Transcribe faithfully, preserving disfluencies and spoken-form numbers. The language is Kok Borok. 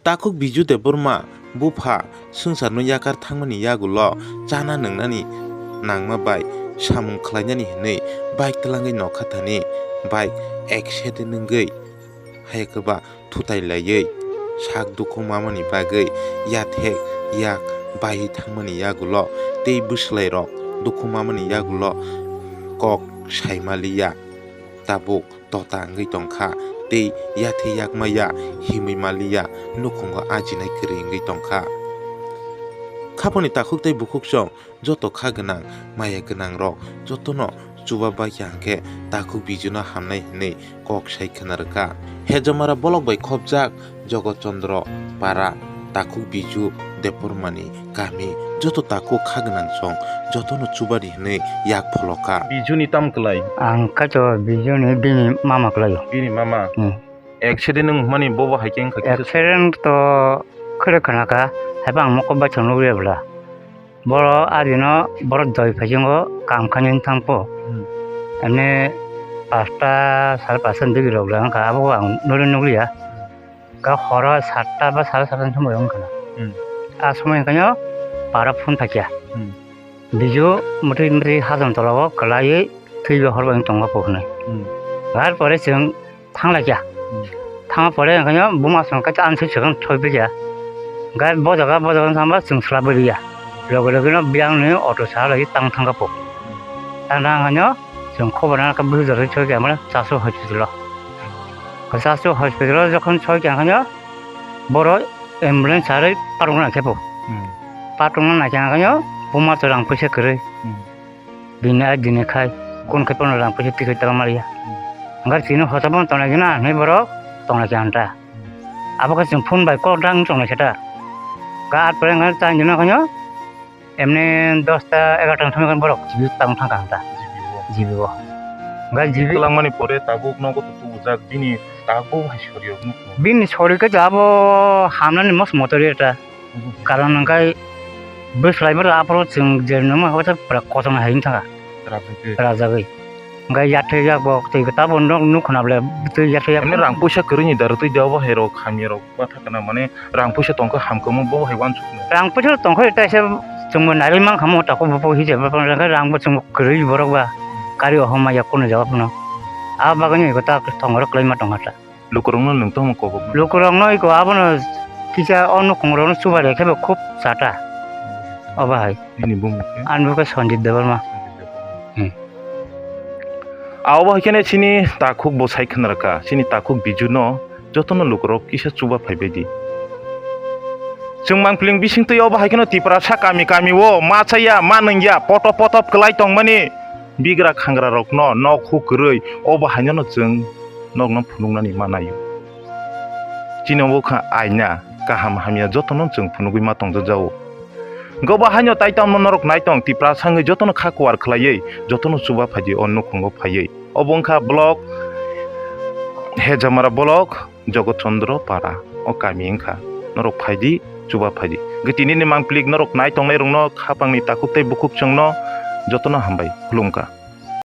Takhuk Biju Debbarma bupha swngcharno yakar thangmani yagulo chana nwngnani nangma bai samung khlainani hwnwi bike twlangwi nokha thani bike accident wngwi hai kwba thutai laiwi sak dukhu mamani bagwi yathek yak baiwi thangmani yagulo tei bwswlairok dukhu mamani yagulo kok saimaliya. Tabuk tota wngwi tongkha tei yathek yak maya himwi maliya, nukhungo ajinai kwrwi wngwi tongkha. Khapangni takhuk tei bukhuk chwng joto kha gwnang, maya gwnang rok jotono chuba bai kha hwnkhe takhuk Bijuno hamnai hwnwi kok sai khna rwkha. Hejamara bolok bai khopjak Jogot Chandra para, takhuk Biju Debbarmani kami joto takhuk kha gwnang chwng jotono chubadi hwnwi yak pholokha. Bijuni tam kwlai? Ang kaitor Bijuni bini mama kwlaio. Bini mama? Hmm. Accident wngmani bobo hai khe wngkha kisa? Accident to khwrwi khwnakha, haiba ang mokol bai chwng nukliya bwla. Boro adino borok doi phaisingo kam khainani thangpo. Hmm. Emne pasta, sare pasta ni digi rok wngkha, abo ang nukli nukliya. Ga horo satta ba sare satta ni somoi wngkha na. Hmm. A somoi wngkha para phone phaikya. Hmm. Biju mwtwi mwtwi hajong tola o kwlaiwi thwiwi hor bai tongma po hwnwi. Hmm. Har pore chwng thanglaikya. Hmm. Thangma pore hwnkhai buma song kaisa amsui swkang thoi phaikya. Gai bo jaga bo jaga thangba chwng swlaibai ya. Loge loge no biyang ni auto sa lagi tang thangkha po. Tang thang hwnkhai chwng khobor nang kha bwsajak rwi soikya mane Chasu hospital o. Chasu hospital o jokhon soikya hwnkhai borok ambulance sa rwi patung nang khe po. Hmm. Patung nang khe hwnkhai buma to rang puisa kwrwi. Hmm. Bini ai dini khai, kun khai pono rang puisa tikhi tala maliya. Hwnkhai chini hosa bono tongnai gina, hinwi borok tongnai khe hanta. Abo khe chwng phone bai kok dang tongnai khe ta. Ga at pore hwnkhai chang gina khaino, emni dosta egarota thangwi borok G B tang thangkha hanta. G B o. G B o. Hwnkhai G B kwlangmani pore tabuk nogo to tubujak, bini tabuk hai sori o nuk. Bini sori khe abo hamnani mos motor eta. Karon hwnkhai bwslai borok aphuru chwng je nungma hota pura kochong hai wng thangkha. Rajagwi. Rajagwi. Hwnkhai yathai yak bo twi kwtal bo nok nuk khna bwle twi yathai yak. Emni rang puisa kwrwini da rwtwi de obo hai rok hamya rok ma thangkha na mane rang puisa tongkha hamkhe omo bo hai uansukno. Rang puisa tongkha ita se chwngbo nairwi mankha mo tako buphok hijab rang bo chwngbo kwrwi borok ba kari o homa yak kono jawab no. A bagwi ni kwtal tongro kwlai ma tongkha ta. Lukurokno nwng tongmo kobokma? Lukurokno iko abono kisa o nukhungrokno chubaide khe bo khub chata. Obo hai. Bini bumung khe? Ani bumung khe Sanjit Debbarma. Sanjit Debbarma. Hmm. A obo hai kheno chini takhuk bo sai khna rwkha, chini takhuk Bijuno jotono lukurok kisa chuba phaibai di. Chwng mangpili bisingtwi obo hai kheno Tiprasa kami kami o ma chaya, ma nungya, potop potop kwlai tongmani. Bigra khangra rokno nok huk kwrwi obo haino no chwng nokno phunuknani ma naio. Chini obo kha aina kaham hamya jotono chwng phunugwi ma tongjago. Gobo haino tai tamo norok nai tong Tiprasa wngwi jotono kha kuar khlaiwi jotono chuba phaidi o nukhungo phaiwi. Obo wngkha block Hejamara block. Jogot Chandra para o kami wngkha. Norok phaidi, chuba phaidi. Hwnkhe tinini mangpili norok nai tongnai rokno khapangni takhuk tei bukhuk chwngno jotono hambai khulumkha.